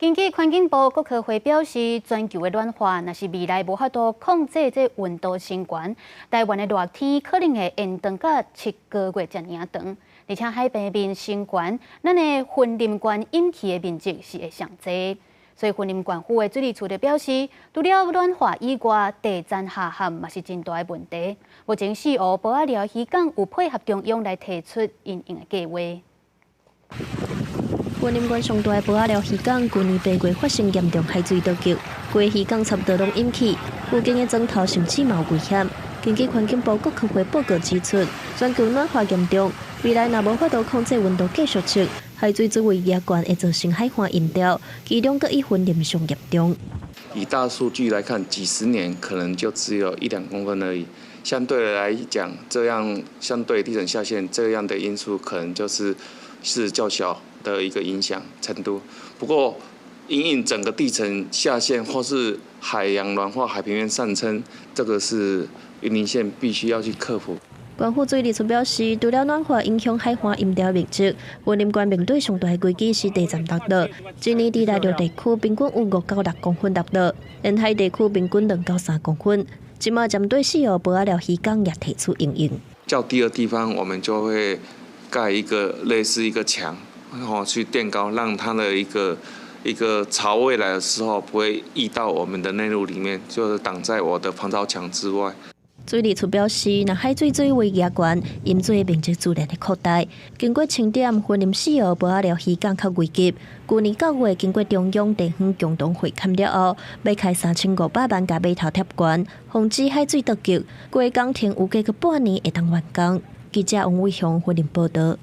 根據環境部國科會表示，全球的暖化，若是未來無法度控制這溫度升懸，台灣的熱天可能會延長到7個月遮爾長。而且海平面升懸，咱的雲林縣淹去的面積是會上濟。所以雲林縣府的水利處就表示，除了暖化以外，地層下陷嘛是真大的問題。目前四湖埔仔寮漁港有配合中央來提出因應的計劃。雲林縣上大的埔仔寮漁港，舊年8月發生嚴重海水倒流，規漁港差不多攏淹去，附近的磚頭甚至嘛有危險。根據環境部國科會報告指出，全球暖化嚴重，未來若無法度控制溫度繼續升，海水水位加懸會造成海岸淹掉，其中閣以雲林上嚴重。以大數據來看，幾十年可能就只有一兩公分而已。相對來講，這樣相對地層下陷這樣的因素，可能就是較小的一個影響程度。不過，因應整個地層下陷或是海洋暖化、海平面上升，這個是雲林縣必須要去克服。縣府水利處表示，除了暖化影響海岸淹掉面積，雲林縣面對上大的危機是地層塌落。今年佇內陸地區平均有5到6公分塌落，沿海地區平均2到3公分。這馬針對四湖埔仔寮漁港也提出因應。較低的地方，我們就會蓋一個類似一個牆，然後去墊高，讓它的一個潮位來的時候，不會溢到我們的內陸裡面，就是擋在我的防潮牆之外。水利處表示，若海水水位加懸，淹水面積自然會擴大。經過清點，雲林四湖埔仔寮漁港較危急。舊年9月，經過中央地方共同會勘了後，欲開3500萬共碼頭疊懸，防止海水倒流。規工程預計閣半年會當完工。記者王偉雄雲林報道。